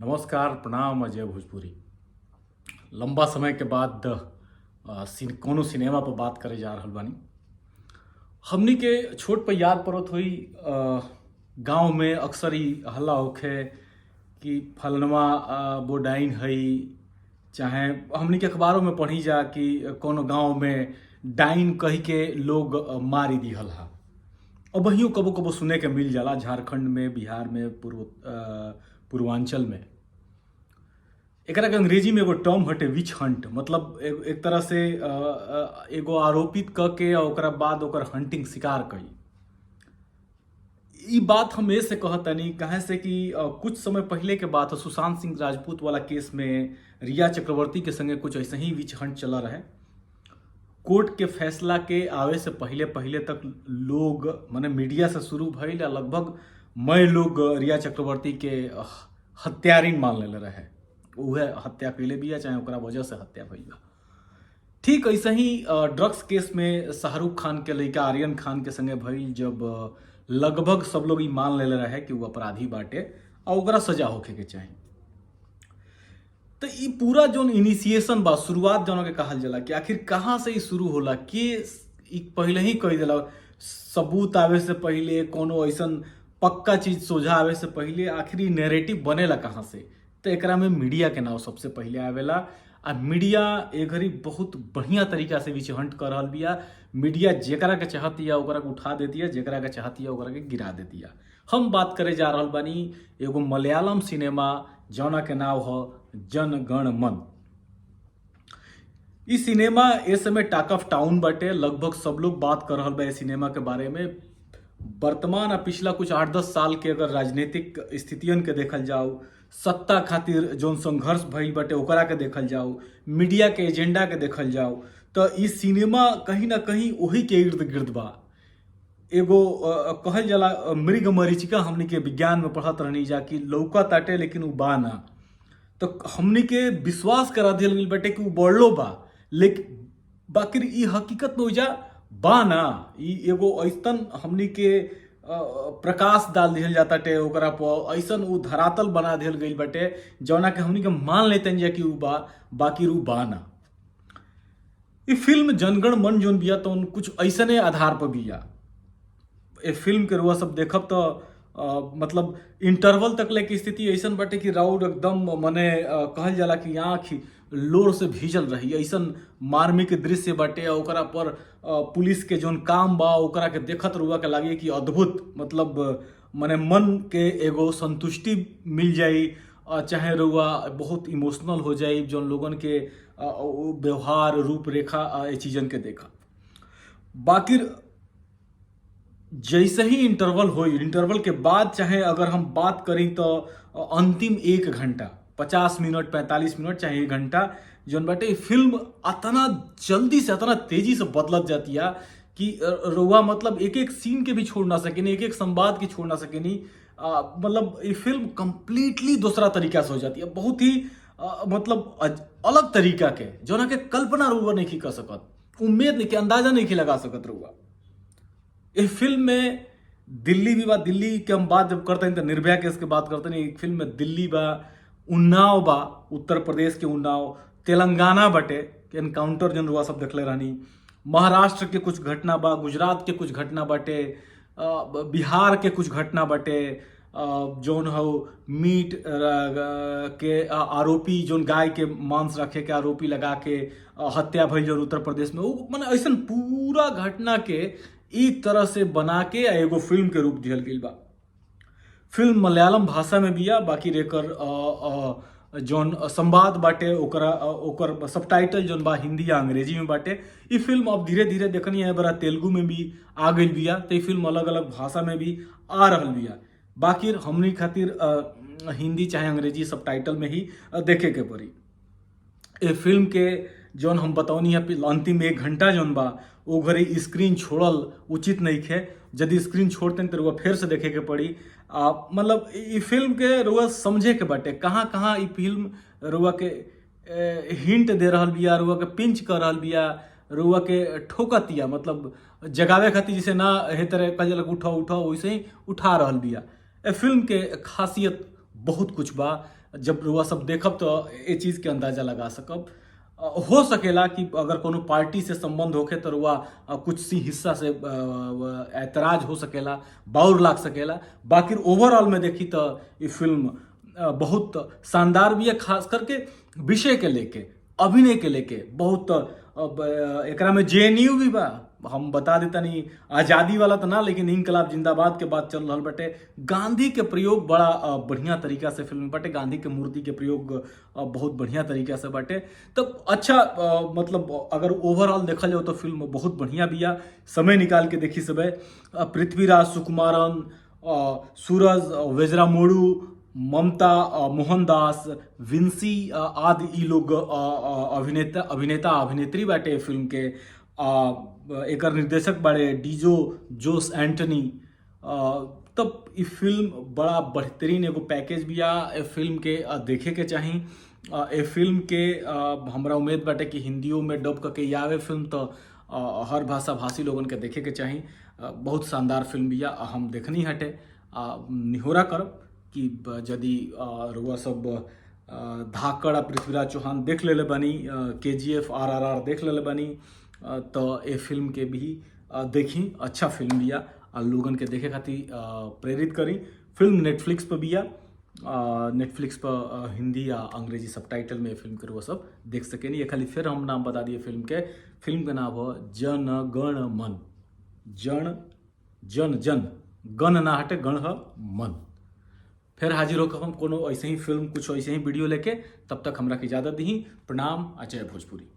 नमस्कार, प्रणाम। अजय भोजपुरी लंबा समय के बाद कोनो सिनेमा पर बात करे जा रहल बानी। हमनी के छोट पर याद पड़त होई, गांव में अक्सर ही हल्ला होखे कि फलनवा बोडाइन हई, चाहे हमनी के अखबारों में पढ़ी जा कि कोनो गांव में डाइन कही के लोग मारी दिहल हा। अब वहीं कबो कबो सुने के मिल जाला झारखंड में, बिहार में, पूर्वांचल में। एकरा के अंग्रेजी में एगो टर्म हटे विच हंट, मतलब एक तरह से एगो आरोपित क के आ ओकरा बाद ओकर हंटिंग, शिकार कई। ई बात हम ऐसे कहतनी कहे से कि कुछ समय पहले के बात है, सुशांत सिंह राजपूत वाला केस में रिया चक्रवर्ती के संगे कुछ ऐसे ही विच हंट चला रहे। कोर्ट के फैसला के आवे से पहले पहले तक लोग, माने मीडिया से शुरू भइल आ लगभग मैं लोग रिया चक्रवर्ती के हत्यारिन मान लेले रहे, उहे हत्या कैले बिया चाहे ओकरा वजह से हत्या भइल बा। ठीक ऐसे ही ड्रग्स केस में शाहरुख खान के लड़का आर्यन खान के संगे भइल, जब लगभग सब लोग ई मान लेले रहे कि वो अपराधी बाटे आ ओकरा सजा होखे के चाही। तो ई पूरा जोन इनिशिएशन बा, शुरुआत जोन के कहल जाला कि आखिर कहाँ से ई शुरू होला, के ई पहले ही कह देला, सबूत आवे से पहले, कोनो ऐसन पक्का चीज सोझा आवे से पहले आखिर ई नैरेटिव बनेला कहाँ से? तो एकरा में मीडिया के नाव सबसे पहले आवेला। आ मीडिया ए घड़ी बहुत बढ़िया तरीका से विच हंट कर रहल बिया। मीडिया जेकरा के चाहतिया ओकरा के उठा देतिया, जेकरा के चाहतिया ओकरा के गिरा देतिया। हम बात करे जा रहल बानी एगो मलयालम सिनेमा जौना के नाव ह जन गण मन। ई सिनेमा ए समय टॉक ऑफ टाउन बाटे, लगभग सब लोग बात कर रहल बा ए सिनेमा के बारे में। वर्तमान आ पिछला कुछ 8-10 साल के अगर राजनीतिक स्थितियन के देखल जाओ, सत्ता खातिर जौन संघर्ष भइल बाटे ओकरा के देखल जाओ, मीडिया के एजेंडा के देखल जाओ, तो ई सिनेमा कहीं ना कहीं वही के इर्द गिर्द बा। एगो कहल जाला मृग मरीचिका, हमनी के विज्ञान में पढ़त रहनी जा कि लौका ताटे लेकिन उ बा ना, तो हमनी के विश्वास करा दिहल गइल बाटे कि उ बढ़लो बा, लेकिन बाकी ई हकीकत में ओइजा बा ना। ई एगो ऐसन हमनी के प्रकाश डाल दिहल जाता टे ओकरा पर, ऐसन उ धरातल बना दिहल गइल बाटे जौना के हमनी के मान लेतन जा कि उ बा, बाकी उ बा ना। ई फिल्म जनगण मन जोन बिया तो कुछ ऐसने आधार पर बिया। ए फिल्म के रुआ सब देखब तो मतलब इंटरवल तक लेके स्थिति ऐसन बाटे कि राउर एकदम मने कहल जाला कि आँख लोर से भीजल रही, ऐसन मार्मिक दृश्य बाटे। आ ओकरा पर पुलिस के जोन काम बा ओकरा के देखत रुआ के लागे कि अद्भुत, मतलब मने मन के एगो संतुष्टि मिल जाई, चाहे रुआ बहुत इमोशनल हो जाई जोन लोगन के व्यवहार रूपरेखा ए चीजन के देखा। बाकी जैसे ही इंटरवल होई, इंटरवल के बाद चाहे अगर हम बात करी तो अंतिम 1 घंटा 50 मिनट 45 मिनट चाहे 1 घंटा जोन बाटे फिल्म अतना जल्दी से अतना तेजी से बदलत जाती है कि रुआ मतलब एक एक सीन के भी छोड़ ना सकेनी, एक एक संवाद के छोड़ ना सकेनी। मतलब ये फिल्म कंप्लीटली दूसरा तरीका से हो जाती है, बहुत ही मतलब अलग तरीका के जोना के कल्पना रुआ नहीं कर सकत, उम्मीद नहीं के, अंदाजा नहीं के लगा सकत रुआ। इस फिल्म में दिल्ली भी बा, दिल्ली के हम बात जब करते हैं तो निर्भया केस के बात करते हैं। एक फिल्म में दिल्ली बा, उन्नाव बा, उत्तर प्रदेश के उन्नाव, तेलंगाना बटे एनकाउंटर जन रुआ सब देखले रहनी, महाराष्ट्र के कुछ घटना बा, गुजरात के कुछ घटना बाटे, बिहार के कुछ घटना बाटे, जोन हो मीट के आरोपी जोन गाय के मांस रखे के आरोपी लगा के हत्या भइल जोन उत्तर प्रदेश में, वो माने ऐसन पूरा घटना के एक तरह से बना के एगो फिल्म के रूप दिहल गइल बा। फिल्म मलयालम भाषा में बिया, बाकी रेकर जोन संवाद बाटे ओकरा ओकर सबटाइटल जोन बा हिंदी या अंग्रेजी में बाटे। ई फिल्म अब धीरे धीरे देखनी है बड़ा तेलुगु में भी आ गइल बिया, तो ई फिल्म अलग अलग भाषा में भी आ रहल बिया। बाकी हमनी खातिर हिंदी चाहे अंग्रेजी सबटाइटल में ही देखे के पड़ी। ए फिल्म के जोन हम बतौनी है अंतिम 1 घंटा जोन बा वो घड़ी स्क्रीन छोड़ल उचित नहीं खे, यदि स्क्रीन छोड़ते तो रुआ फिर से देखे के पड़ी। मतलब ई फिल्म के रुआ समझे के बाटे कहाँ कहाँ ई फिल्म रुआ के हिंट दे रहल बिया, रुआ के पिंच कर रहल बिया, रुआ के ठोकतिया, मतलब जगावे खातिर जैसे ना हे तरह कहल जाला उठो उठो वैसे ही उठा रहल बिया। ए फिल्म के खासियत बहुत कुछ बा। जब रुआ सब देखब तो ए चीज़ के अंदाज़ा लगा सकब। हो सकेला कि अगर कोनो पार्टी से संबंध होखे तो रुआ कुछ सी हिस्सा से ऐतराज हो सकेला, बाउर लाग सकेला। बाकी ओवरऑल में देखी तो ये फिल्म बहुत शानदार भी है, खास करके विषय के लेके, अभिनय के लेके बहुत। अब एकरा में जेएनयू भी बा, हम बता देतनी आज़ादी वाला तो ना, लेकिन इनकलाब जिंदाबाद के बात चल रहा बटे। गांधी के प्रयोग बड़ा बढ़िया तरीका से फिल्म में बटे, गांधी के मूर्ति के प्रयोग बहुत बढ़िया तरीका से बटे। तो अच्छा मतलब अगर ओवरऑल देखा जाओ तो फिल्म बहुत बढ़िया बिया। समय निकाल के देखी सब। पृथ्वीराज सुकुमारन, सूरज वेजरामोड़ू, ममता मोहनदास, विंसी आदि ई लोग अभिनेता अभिनेता अभिनेत्री बाटे फिल्म के। एकर निर्देशक बाड़े डीजो जोस एंटनी। तब ई फिल्म बड़ा बेहतरीन एगो पैकेज बिया। ए फिल्म के देखे के चाही। ए फिल्म के हमरा उम्मीद बाटे कि हिंदियों में डब करके आवे फिल्म, तो हर भाषा भाषी लोगन के देखे के चाही। बहुत शानदार फिल्म बिया, हम देखनी हटे। निहोरा करब कि यदि रुआ सब धाकड़ आ पृथ्वीराज चौहान देख लेले बानी, KGF RRR देख लेले बानी, तो ए फिल्म के भी देखी। अच्छा फिल्म बिया आ लोगन के देखे खातिर प्रेरित करी। फिल्म नेटफ्लिक्स पर बिया। नेटफ्लिक्स पर हिंदी या अंग्रेजी सबटाइटल में फिल्म के रुआ सब देख सकेनी। ये खाली फिर हम नाम बता दिए फिल्म के। फिल्म के नाम हो जन गण मन। जन जन जन गण ना हटे, गण ह मन। फिर हाजिर होकर हम कोनो ऐसे ही फिल्म, कुछ ऐसे ही वीडियो लेके। तब तक हमरा के इजाज़त दी। प्रणाम, अजय भोजपुरी।